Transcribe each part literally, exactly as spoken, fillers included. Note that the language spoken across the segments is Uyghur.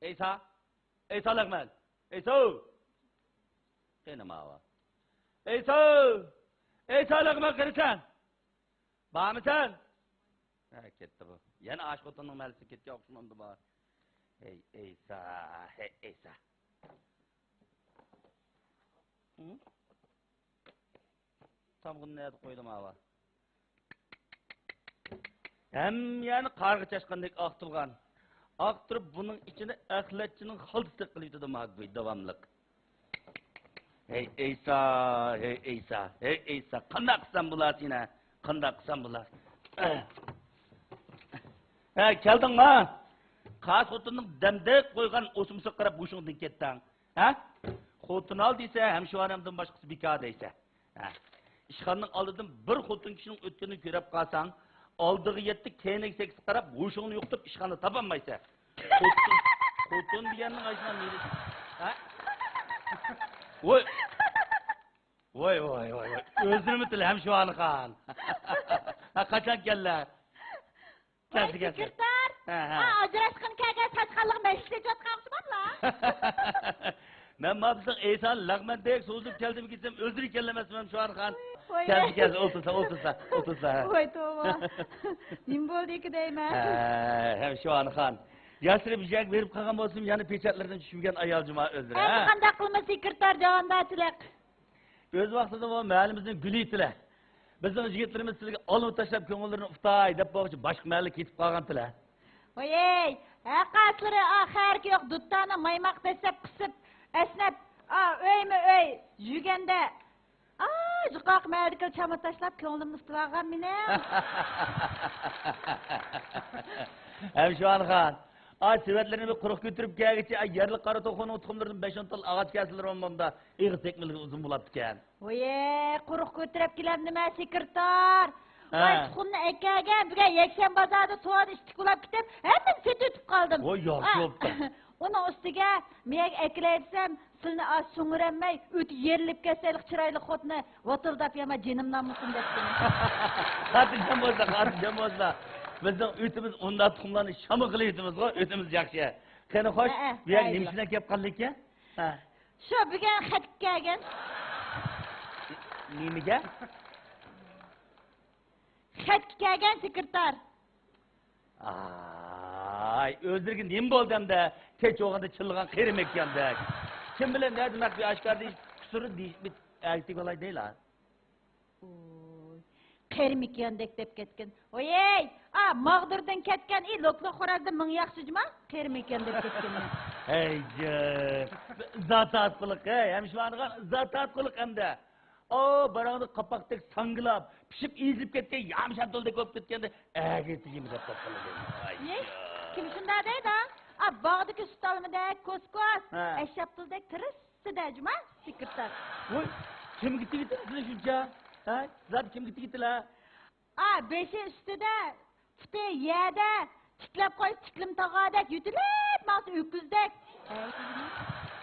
ئەيسا! ئەيسا لەغمەن! ئەيسا! قېنى ماۋۇ؟ ئەيسا! ئەيسا لەغمەن قېنى سەن؟ بارمىسەن؟ ھە، كەتتى بۇ. يەنە ئاش خوتۇننىڭ مەلىسىگە كەتكەن ئوخشىمامدۇ بۇ؟ ھەي ئەيسا، ھەي ئەيسا. ھە؟ تامغىنى نەدە قويدۇم ئاۋا؟ ھەممە يەرنى قارغا چاچقاندەك ئاقتۇرغان. ئاقتۇرۇپ بۇنىڭ ئىچىنى ئەخلەتچىنىڭ خالتىسىدەك قىلىۋېتىدۇ ماگۈي داۋاملىق. ھەي ئەيسا، ھەي ئەيسا، ھەي ئەيسا، قانداق قىلسام بولار سېنى؟ قانداق قىلسام بولار؟ ھە، كەلدىڭما؟ قاس خوتۇننىڭ دەمدەك قويغان ئوسمىسىغا قاراپ ھوشۇڭدىن كەتتىڭ. ھە؟ خوتۇن ئال دېسە، ھەمشۇئانەمدىن باشقىسى بىكار دەيسە. ھە. ئىشخانىنىڭ ئالدىدىن بىر خوتۇن كىشىنىڭ ئۆتكىنىنى كۆرۈپ قالساڭ، ئالدىغا يەتتە، كەينىگە سەككىز قاراپ، ھوشۇڭنى يوقىتىپ، ئىشخانىدا تاپالمايسەن. خوتۇن، خوتۇن دېگەننىڭ ئاشۇنداق مېلى. ھە؟ ۋوي. ۋوي، ۋوي، ۋوي، ۋوي. ئۆزلىرىمۇ تىل ھەمشۇئانىخان. ھە، قاچان كەلدىلەر؟ ۋاي، كەلدى، كەلدى. سېكرېتار! ھە، ھە. ھا، ئاجراشقىنى كەلگەن ساچقانلىق مەجلىس ئېچىۋاتقان ئوخشىماملا؟ مەن ما بىزنىڭ ئېيسان لەغمەندەك سوزۇلۇپ كەلدىم كېتسەم، ئۆزلىرى كەلمەسمەن شۇئانخان. ۋاي. كەلدى، كەلدى، ئولتۇرسا، ئولتۇرسا، ئولتۇرسا. ۋاي، توۋا. نېمە بولدى ئىكى دەيمەن؟ ھە، ھەم شۇئانخان. ياشلىرى بىر يەرگە بېرىپ قالغان بولسىمۇ، يەنە پېچەتلىرىدىن چۈشمىگەن ئايال جۇما ئۆزلىرى، ھە؟ ئەمدى قانداق قىلىمىز، سېكرېتار جاۋاندارچىلىق؟ ئۆز ۋاقتىدا بۇ مەھەللىمىزنىڭ گۈلى ئىدىلە. بىزنىڭ يىگىتلىرىمىز سىلىگە ئالما تاشلاپ كۆڭۈللىرىنى ئۇتاي دەپ بولغۇچە باشقا مەھەللىگە كېتىپ قالغانتىلە. ۋايەي، ھەققاسلىرى ئا خەرىكى يوق دۇتارنى مايماق دەسسەپ قىسىپ، ئەسنەپ، ئا ئۆيمۇ ئۆي يۈگەندە، ئا يۇقىرىقى مەھەللىدىكىلەر چاما تاشلاپ كۆڭلۈمنى ئۇتۇۋالغان مېنىڭ. ھەمشۇئانخان، ئا سېۋەتلىرىنى بىر قۇرۇق كۆتۈرۈپ كەلگۈچە، ئا يەرلىك قارا توخۇنىڭ تۇخۇملىرىدىن بەش-ئون تال ئاغاچ كەلسىلىرى بولمامدا، ئېغىز تەگمىلىكى ئۇزۇن بولاتتىكەن. ۋويەي، قۇرۇق كۆتۈرۈپ كېلەمدىمەن، سېكرېتار. ھە. ۋاي، تۇخۇمنى ئەكەلگەن بۈگۈن يەكشەنبە بازاردا سودا ئىشتىك بولاپ كېتىپ، ھەممىنى سېتىۋېتىپ قالدىم. ۋوي، ياخشى بوپتۇ. ئۇنىڭ ئۈستىگە مېيەگە ئەكېلەي دېسەم، سىلىنى ئاز سۇڭۇرەلمەي، ئۆتە يېرىلىپ كەتسەيلىك چىرايلىق خوتۇنى ۋاتىلداپ يەمە جېنىم نامۇسۇم دەپتىمەن. خاتىرجەم بولسا، خاتىرجەم بولسا. بىزنىڭ ئۆتىمىز ئۇنداق تۇخۇملارنى شاما قىلىۋېتىمىزغۇ، ئۆتىمىز ياخشى. قېنى خوش، ھە، ھە، بۇ يەرگە نېمە ئۈچۈن كەپ قالدىكەن؟ ھە. شۇ بۈگۈن خەتكە كەلگەن. نېمىگە؟ خەتكە كەلگەن سېكرېتار. ئاي، ئۆزلىرىگە نېمە بولدى ئەمدى؟ كەچ بولغاندا چىللىغان قېرى مېكىياندەك. كىم بىلەن نەدە مەخپىي ئاشكارا دېيىش، قۇسۇرى دېيىش، بىت ئەگىتىپ ئالاي دەيلا. ئۇي، قېرى مېكىياندەك دەپ كەتكىن. ۋويەي، ئا، ماغدۇردىن كەتكەن، ئى، لوكلۇق خورازدىن مىڭ ياخشى جۇما، قېرى مېكىياندەك كەتكەن. ھەي، جان. زاتات قىلىق، ھەي، ھەمشۇئانىغا زاتات قىلىق ئەمدى. ئاۋۇ باراڭدا قاپاقتەك ساڭگىلاپ، پىشىپ ئېزىلىپ كەتكەن يام شامتۇلدەك بولۇپ كەتكەندە، ئەگىتىگىمۇ دەپ قويۇپتىلا دەيمەن. ۋاي. يە، كىم شۇنداق دەيدۇ؟ ئا، باغدىكى سۈت ئالمىدەك كوس-كوس، ھە. ئەششاپتۇلدەك تىرىس. سىدە جۇما سېكرېتار. ۋوي، كىمگە تېگىتىلە سىلەر شۇنچە؟ ھە؟ زادى كىمگە تېگىتىلە؟ ئا، بېشى ئۈستىدە، پۇتى يەردە، تىكلەپ قويسا تىكلىمە تاغاردەك يۆتىلىپ ماڭسا ئۆكۈزدەك. ھەي.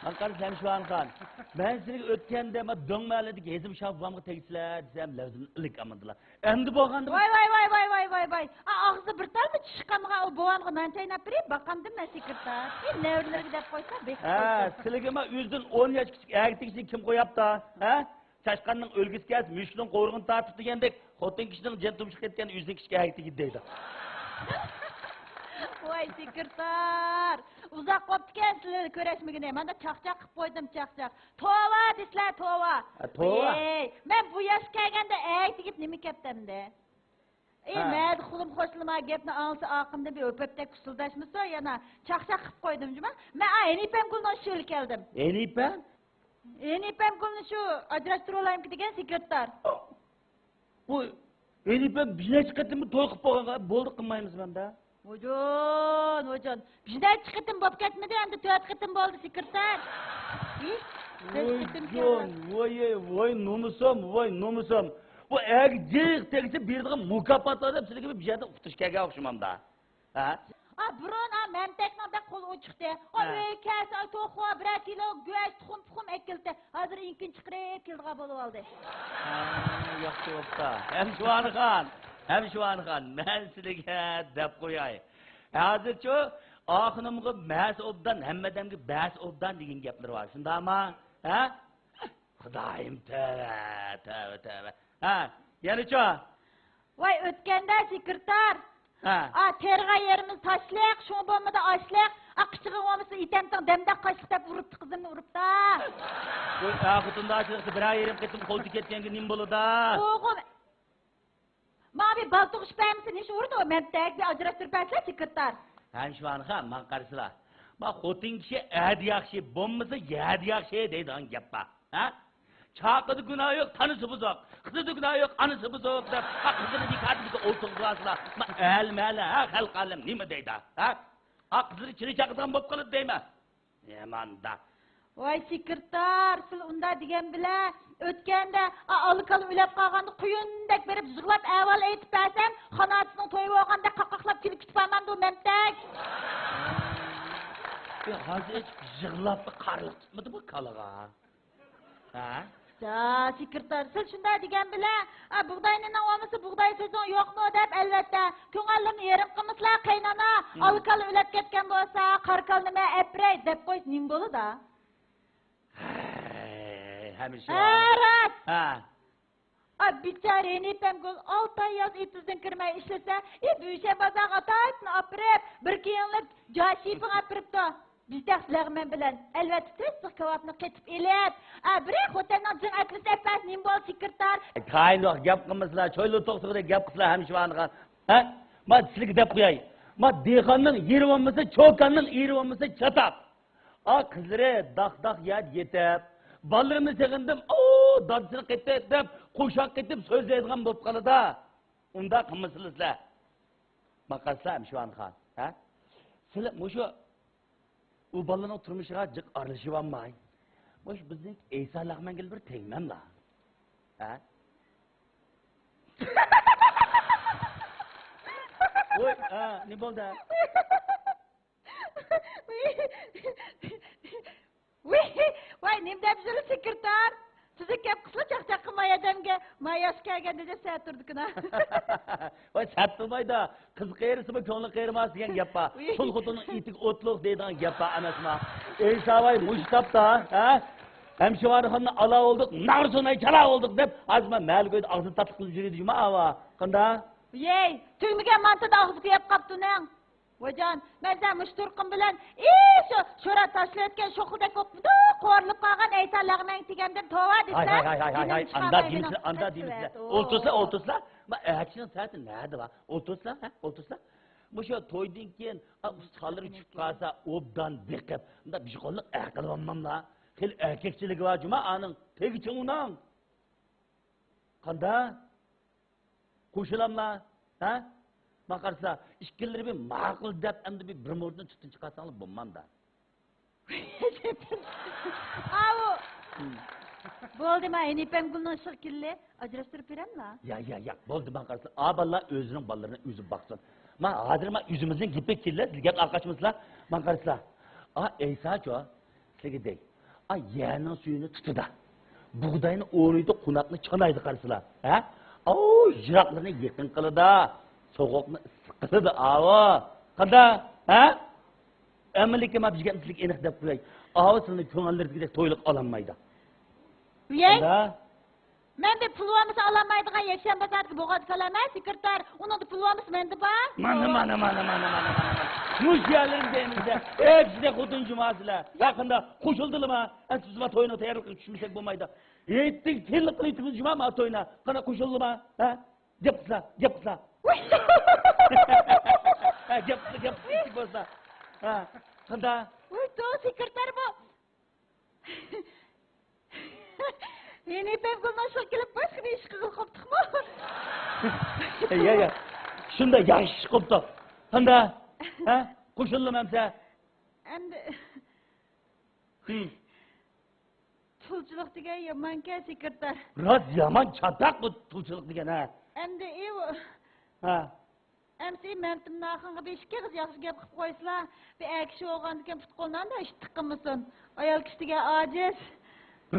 مانا قارا سەمشىۋان خان، مەن سىلىگە ئۆتكەندە ما دۆڭ مەھەللىدىكى ھېزىم شاھ بوۋامغا تېگىسىلەر دېسەم، لەۋزىمدىن ئىلىك ئاماندىلا. ئەمدى بولغاندىمۇ؟ ۋاي، ۋاي، ۋاي، ۋاي، ۋاي، ۋاي، ۋاي. ئا، ئاغزىدا بىر تالما چىش قالمىغان ئۇ بوۋانغا نان چايناپ بېرىپ باقامدىم مەن سېكرېتار. ئى، نەۋرىلىرىگە دەپ قويسا بەك ھە، بولىدۇ. سىلىگە ما ئۆزىدىن ئون ياش كىچىك ئەگە تېگىشنى كىم قوياپتا؟ ھە؟ چاشقاننىڭ ئۆلگۈسى كەلسە، مۈشۈكنىڭ قورۇقىنى تارتىپ دېگەندەك، خوتۇن كىشىنىڭ جېنى تۇمشۇققا يەتكەن ئۆزىنىڭ كىچىك ئەگە تېگىدۇ دەيدۇ. ۋاي سېكرېتار، ئۇزاق بوپتىكەن سىلەر كۆرۈشمىگىنى. مانا چاقچاق قىلىپ قويدۇم، چاقچاق. توۋا دېسىلە، توۋا. ھە، توۋا. ئەي، مەن بۇ ياشقا كەلگەندە ئەگە تېگىپ نېمە كەپتىمدى؟ ئى، ھە. مەدە خۇلۇم خوشلىما گەپنى ئاڭلىسا ئاقىمدىن بىر ئۆپەپتەك پۇسۇلداشمىسۇ، يەنە چاقچاق قىلىپ قويدۇم جۇما. مەن ئا، ھەنىپەم گۈلنىڭ ئىشى بىلەن كەلدىم. ھەنىپە؟ ھەنىپەم گۈلنى شۇ ئاجراشتۇرۇۋالايمىكى دېگەن سېكرېتار. بۇ ھەنىپە بىر نەچچە قېتىم توي قىلىپ بولغانغا، بولدى قىلمايمىز مەندە. ۋويجان، ۋويجان، بىر نەچچە قېتىم بولۇپ كەتمىدى، ئەمدى تۆت قېتىم بولدى سېكرېتار. ھى؟ تۆت قېتىم ۋويجان، كەلدى. ۋوي، ۋوي، نومۇسۇم، ۋوي، نومۇسۇم. بۇ ئەگە جىق تەگسە بېرىدىغان مۇكاپاتلار دەپ سىلىگە بىر يەردە ئۇقتۇرۇش كەلگەن ئوخشىمامدا. ھە؟ ئا، بۇرۇن، ئا، مەمتەكنىڭ بەك قولى ئوچۇقتى. ئا، ھە. ئۆيگە كەلسە، ئا، توخۇ، بىرەر كىلو گۆش، تۇخۇم، پۇخۇم ئەكېلىتتى. ھازىر ئىنكىنى چىقىرىپ كېلىدىغان بولۇۋالدى. ھە، ياخشى بوپتا. ھەمشۇئانىخان، ھەمشۇئانىخان، مەن سىلىگە دەپ قوياي. ھازىرچۇ ئاخۇنۇمغا مەسە ئوبدان، ھەممە ئادەمگە بەسە ئوبدان دېگەن گەپلىرى بار، شۇنداقمۇ؟ ھە؟ خۇدايىم، تەۋە، تەۋە، تەۋە. ھە، يەنىچۇ؟ ۋاي، ئۆتكەندە سېكرېتار. ھە. ئا، تېرىغان يېرىمىز تاشلىق، شۇڭا بولمىدى ئاشلىق. ئا، قىچىغىڭ بولمىسا ئېتەمتىڭ دەمدەك قاشلىق دەپ ئۇرۇپتۇ، قىزىمنى ئۇرۇپتا. ۋاي، ئا، خوتۇندا ئاشلىقتا بىرەر يېرىم قېتىم قولتۇ كەتكەنگە نېمە بولىدۇ؟ ئوغۇم. ماڭا بىر بالا تۇغۇشۇپ بەرمىسە نېشى ئۇرىدۇ، مەمتەك، بىر ئاجراشتۇرۇپ بەرسىلە، سېكرېتار. ھەمشى خانىم، ماڭا قارىسىلا. ما خوتۇن كىشى ئەدە ياخشى، بولمىسا يەدە ياخشى دەيدىغان گەپ بار. ھە؟ چاقىدا گۇناھ يوق، تانىسى بۇزۇق. قىزىدا گۇناھ يوق، ئانىسى بۇزۇق دەپ، ھە، قىزىنى بىكاردىن بىكار ئولتۇرغۇزۇۋالسىلا. ما ئەل مەلە، ھە، خەلق ئالەم نېمە دەيدۇ؟ ھە؟ ھە، قىزلىرى چىرى چاقىدىغان بولۇپ قالىدۇ دەيمەن. ياماندا. ۋاي سېكرېتار، سىلى ئۇنداق دېگەن بىلەن، ئۆتكەندە، ئا، ئالا كالا ئۆلۈپ قالغاندا قۇيۇندەك بېرىپ يىغلاپ ئەھۋال ئېيتىپ بەرسەم، خاناتىسىنىڭ تويى بولغاندەك قاقاقلاپ كۈلۈپ كېتىپ بارمامدۇ مەمتەك؟ ھازىر ھېچ يىغلاپلا قارىلىق تۇتمىدى بۇ كالىغا. ھە؟ يا، سېكرېتار، سىز شۇنداق دېگەن بىلەن، ئا، بۇغداي نېنىڭ بولمىسا بۇغداي سۆزۈڭ يوقمۇ دەپ، ئەلۋەتتە، كۆڭۈللىرىنى يېرىم قىلمىسىلا، قېينانا، ئالا كالا ئۆلۈپ كەتكەن بولسا، قارا كالىنى مەن ئەپىرەي دەپ قويسا نېمە بولىدۇ؟ ھەي، ھەمىشە ھە، راست. ھە. ئا، بىچارە ھېنىپەمگۈل ئالتە ئاي ياز ئېتىزدىن كىرمەي ئىشلىسە، ئى، بۈشەن بازارغا ئاتايتىن ئاپىرىپ، بىر كىيىڭلىك جاشىپىڭ ئاپىرىپتۇ. بىز تەخت لەغمەن بىلەن، ئەلۋەتتە، تۆت سىخ كاۋاپنى قېتىپ ئېلىپ، ئا، بىرەر خوتەننىڭ جىڭ ئەتلىسى ئەپەس نېمە بولدى، سېكرېتار؟ كايىنلىق گەپ قىلمىسىلا، چويلا توختىغۇدەك گەپ قىلسىلا، ھەمشىۋانىغا. ھە؟ ما سىلىگە دەپ قوياي. ما دېھقاننىڭ يېرى بولمىسا، چوكاننىڭ ئېرى بولمىسا، چاتاق. ئا، قىزلىرى داق-داق يەردە يېتىپ، بالىلىرىمنى سېغىندىم، ئو، دادىسىنى قېتىپ دەپ، قوشاق قېتىپ سۆزلەيدىغان بولۇپ قالىدۇ. ئۇنداق قىلمىسىلا سىلەر. باقارسىلەر، ئەمىشۋان خان، ھە؟ سىلەر مۇشۇ ئۇ بالىنىڭ تۇرمۇشىغا جىق ئارىلىشىۋالماي، مۇشۇ بىزنىڭ ئەيسا لەغمەنگە بىر تەگمەملا. ھە؟ ۋوي، ھە، نېمە بولدى؟ ۋىي، ۋاي، نېمە دەپ يۈرىسىز، سېكرېتار؟ تۈزۈك گەپ قىلسىلا، چاقچاق قىلماي ئادەمگە. ما ياش كەلگەندە دەپ سەت تۇردىكىنا. ۋاي، سەت تۇرمايدۇ. قىز قېرىسىمۇ كۆڭلى قېرىماس دېگەن گەپ بار. ۋىي. تۇل خوتۇننىڭ ئېتىگە ئوتلۇق دەيدىغان گەپ بار ئەمەسما؟ ئەيسا ۋاي، مۇشۇ تاپتا، ھە؟ ھەمشىۋانىخاننى ئالا بولدۇق، ناغرىسۇناي چالا بولدۇق دەپ، ھازىر ما مەھەللە كويىدا ئاغزىنى تاتلىق قىلىپ يۈرىدۇ جۇما ئاۋا. قانداق؟ يەي، تۈگمىگەن مانتىدا ئاغزى كۆيۈپ قاپتۇ نەڭ. ۋايجان، مەن سەن مۇشۇ تۇرقۇم بىلەن، ئى، شۇ شورا تاشلىۋەتكەن شوخلىدەك بولۇپمىدۇ، قورۇلۇپ قالغان ئەيسا لەغمەن دېگەندىن توۋا ھاي، دېسە، ھاي، ھاي، ھاي، ھاي، ھاي، ئاندا دېمىسىلە، ئاندا دېمىسىلە. ئولتۇرسىلا، ئولتۇرسىلا. ما ئەتىشنىڭ سائىتى نەدە بار؟ ئولتۇرسىلا، ھە، ئولتۇرسىلا. مۇشۇ تويدىن كېيىن، ئا، ئۇستىخانلىرى چۈشۈپ قالسا، ئوبدان بېقىپ، مۇنداق بىر قوللۇق ئەقىل بولماملا. خېلى ئەركەكچىلىكى بار جۇما ئانىڭ، تېگى چوڭ ئۇنىڭ. قاندا؟ قوشۇلاملا؟ ھە؟ ماڭا قارىسا، ئىككىلىرى بىر ماقۇل دەپ، ئەمدى بىر، بىر مۇردىن تۈتۈن چىقارساڭلار بولمامدا. ئاۋۇ. ھىم. بولدى، ما ھېنىپەمگۈلنىڭ ئىشىغا كېلىلى. ئاجراشتۇرۇپ بېرەملا؟ يا، يا، يا. بولدى، ماڭا قارىسا. ئا بالىلار ئۆزىنىڭ بالىلىرىنى ئۆزى باقسۇن. ما ھازىر ما ئۆزىمىزنىڭ گېپىگە كېلىلى. سىز گەپ ئارقاچمىسىلا. ماڭا قارىسا. ئا، ئەيساچۇ. سىلىگە دەي. ئا، يەرنىڭ سۈيىنى تۇتىدۇ. بۇغداينى ئورۇيدۇ، قوناقنى چانايدۇ قارىسىلا. ھە؟ ئاۋۇ، يىراقلىرىنى يېقىن قىلىدۇ. سوغۇقنى ئىسسىق قىلىدۇ، ئاۋۇ. قانداق؟ ھە؟ ئەمما لېكىن ما بىر گەپنى سىلىگە ئېنىق دەپ قوياي. ئاۋۇ سىلىنىڭ كۆڭۈللىرىدىكىدەك تويلۇق ئالالمايدۇ. ئۇيەي؟ قانداق؟ مەندە پۇل بولمىسا ئالالمايدىغان يەكشەنبە بازاردىكى بوغاز كالام ھە، سېكرېتار. ئۇنىڭدا پۇل بولمىسا مەندە بار. مانا، مانا، مانا. مۇشۇ يەرلىرىمىزدە ئەمىسىدە خوتۇن جۇماسىلەر. ھە، قانداق؟ قوشۇلدىلىما؟ ئەمسە بىز ما توينىڭ تەييارلىقىغا چۈشمىسەك بولمايدۇ. ھېيتتىن كېيىنلا قىلىۋېتىمىز جۇما ما توينى. قانداق، قوشۇلدىما؟ ھە؟ گەپ قىلسا، گەپ قىلسا. ھە، گەپ قىلسا، گەپ قىلسا، كىچىك بولسا. ھە، قانداق؟ ۋاي، تو سېكرېتار بۇ. يەنە پەمگۈلنىڭ ئىشىغا كېلىپ باشقا بىر ئىش قىلغىلى قوپتۇقمۇ؟ يا، يا. شۇنداق ياخشى ئىش قوپتۇق. قانداق؟ ھە؟ قوشۇلدىم ئەمسە. ئەمدى ھىم. تۇلچىلىق دېگەن يامانكەن، سېكرېتار. راست يامان چاتاق بۇ تۇلچىلىق دېگەن، ھە. ئەمدى ئى، ھە. ئەمسە مەمتىمنىڭ ئاخىرىغا بىر ئىككى ئېغىز ياخشى گەپ قىلىپ قويسىلا، بىر ئەر كىشى بولغاندىكىن پۇت-قولنى ئانداق ئىتتىك قىلمىسۇن. ئايال كىشى دېگەن ئاجىز.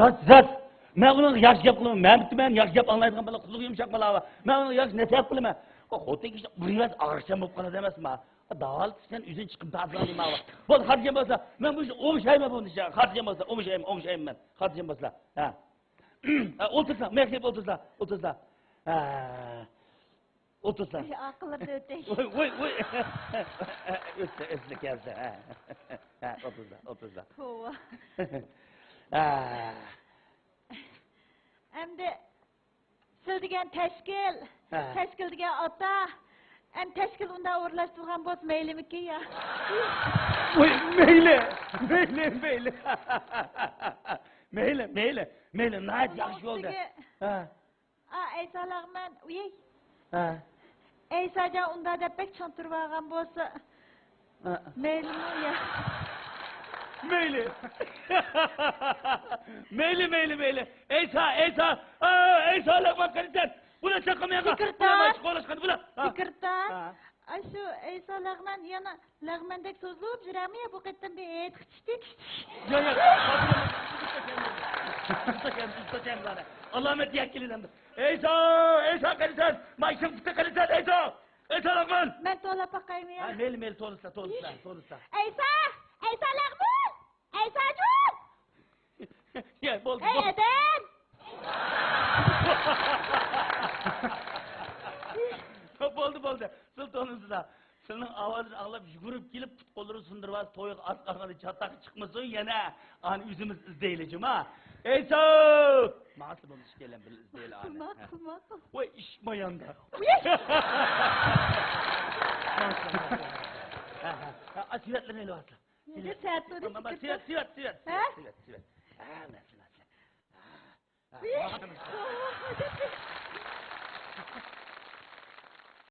راست، راست. مەن ئۇنىڭغا ياخشى گەپ قىلىمەن. مەمتىم مەن ياخشى گەپ ئاڭلايدىغان بالا، قۇلىقى يۇمشاق بالا. مەن ئۇنىڭغا ياخشى نەسىھەت قىلىمەن. ئۇ خوتۇن كىشى بىر ئېغىز ئاغرىقچان بولۇپ قالىدۇ ئەمەسما. داۋالىتىپ سەن ئۆزۈڭ چىقىپ دادىلاڭ دېمە. بولدى، خاتىرجەم بولسا، مەن بۇ ئىشنى ئوڭشايمەن، بۇ ئىشنى. خاتىرجەم بولسا، ئوڭشايمەن، ئوڭشايمەن مەن. خاتىرجەم بولسا. ھە. ھە، ئولتۇرسىلا، مېھرىپ ئولتۇرسىلا، ئولتۇرسىلا. ھە. ئولتۇرسىلا. ئاقىللىرىنى ئۆتەي. ۋوي، ۋوي، ۋوي. ئۆتسە، ئۆتسە كەلسە. ھە. ھە، ئولتۇرسىلا، ئولتۇرسىلا. توۋا. ھە. ئەمدى سىل دېگەن تەشكىل، ھە. تەشكىل دېگەن ئاتا. ئەمدى تەشكىل ئۇنداق ئورۇنلاشتۇرغان بولسا مەيلىمىكىن يا؟ ۋوي، مەيلى، مەيلى، مەيلى. مەيلى، مەيلى، مەيلى، ناھايىتى ياخشى بولدى. ھە. ئا، ئەيسا لەغمەن، ئۇيەي. ھە. ئەيساجان ئۇنداق دەپ بەك چىڭ تۇرۇۋالغان بولسا، ھە. مەيلىمۇ يا؟ مەيلى. مەيلى، مەيلى، مەيلى. ئەيسا، ئەيسا. ئا، ئەيسا لەغمەن قېنى سەن؟ بۇلار چاققان ياققا. بۇلار مانا شۇ قولاشقان، بۇلار. ھە. ھە. ئاشۇ ئەيسا لەغمەن يەنە لەغمەندەك سوزۇلۇپ يۈرەمۇ يا بۇ قېتىم بىر ھېيت قىچتى كىچتى. ياق، ياق. ئۇستا كەم، ئۇستا كەم، ئۇستا كەم بار. ئالامەت يەككىلىدەمدۇ. ئەيسا، ئەيسا قېنى سەن؟ مايسىڭ پۇتى قېنى سەن، ئەيسا؟ ئەيسا لەغمەن. مەن توۋلاپ باقايمۇ يا؟ ھە، مەيلى، مەيلى، توۋلىسىلا، توۋلىسىلا، توۋلىسىلا. ئەيسا، ئەيسا لەغمەن. ئەيساجان! يا، بولدى، ئەي، بولدى. ئادەم! بولدى، بولدى. سىل تونۇمسىلا. سىلنىڭ ئاۋازىنى ئاڭلاپ يۈگۈرۈپ كېلىپ، پۇت-قوللىرىنى سۇندۇرۇۋالسا، تويغا ئاز قالغاندا چاتاق چىقمىسۇن يەنە. ئانى ئۆزىمىز ئىزدەيلى، جۇما. ئەيسا! ماڭا سىلە بولمىسا ئىككىيلەن بىللە ئىزدەيلى ئانى. ماقۇل، ماقۇل. ۋاي، ئىش ماياندا. ھە، ھە، ھە، سۈرەتلىرىنى ئېلىۋالسىلا. نېمە سەت بولدى، سۈرەت، سۈرەت، سۈرەت، ھە؟ سۈرەت، سۈرەت. ھە، مەسىلە، مەسىلە. ھە، ھە.